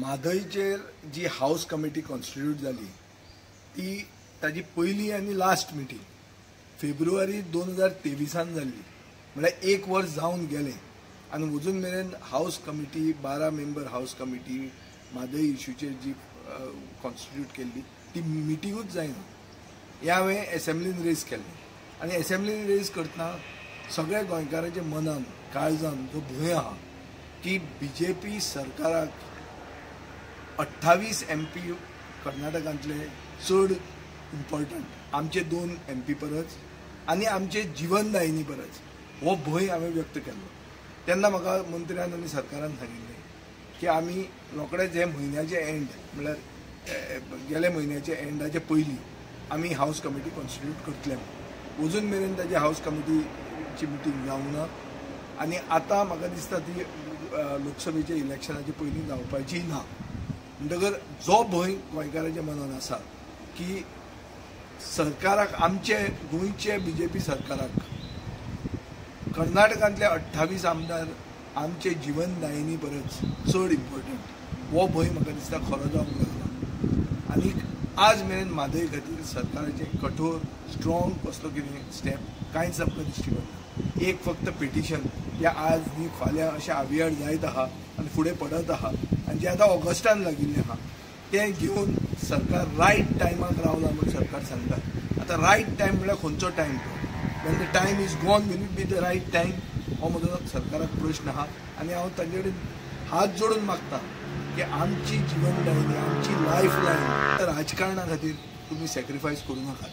म्हादयचेर जी हावस committee constitute जाली ती ताजी पयली आनी लास्ट मिटींग फेब्रुवारी 2023 जाल्ली, म्हळ्यार एक वर्स जावन गेलें आनी अजून मेरेन house committee 12 member house committee Mhadei इशूचेर जी कॉन्स्टिट्यूट केल्ली ती मिटिंगूच जायना. हें हांवें एसेंब्लीन रेज केल्लें आनी एसेंब्लीन रेज करतना सगळ्या गोंयकारांच्या मनान काळजान जो भंय आहा की बीजेपी सरकाराक 28 MP कर्नाटकांतले चड इम्पॉर्टंट, आमचे 2 MP परस आनी आमचे जिवनदायिनी परस, हो भंय हांवें व्यक्त केल्लो. तेन्ना म्हाका मंत्र्यान आनी सरकारान सांगिल्लें की आमी रोखडेच हे म्हयन्याचे एंड म्हळ्यार गेल्या म्हयन्याचे एंडाचे पयलीं आमी हावस कमिटी कॉन्स्टिट्यूट करतले. अजून मेरेन ताजी हावस कमिटीची मिटींग जावंक ना आनी आतां म्हाका दिसता ती लोकसभेच्या इलेक्शनाचे पयलीं जावपाची ना. म्हणटकर जो भंय गोंयकाराच्या मनान आसा की सरकाराक, आमचे गोंयचे बीजेपी सरकाराक कर्नाटकांतले 28 आमदार आमचे जिवनदायिनी परस चड इम्पॉर्टंट, हो भंय म्हाका दिसता खरो जावंक लागला. आनी आज मेरेन म्हादय खातीर सरकाराचे कठोर स्ट्रॉंग कसलो कितें स्टेप कांयच आमकां दिश्टी पडना. एक फक्त पिटिशन जें आज न्ही फाल्यां अशें आवियार जायत आहा आनी फुडें पडत आहा आनी जें आतां ऑगस्टान लागिल्लें आहा तें घेवन सरकार रायट टायमाक रावला म्हूण सरकार सांगता. आतां रायट टायम म्हळ्यार खंयचो टायम तो? When the time is gone, will it be the right time? हो म्हजो सरकाराक प्रश्न आहा आनी हांव तांचे कडेन हात जोडून मागता की आमची जिवनदायिनी, आमची लायफ लायन राजकारणा खातीर तुमी सॅक्रिफायस करूं नाकात.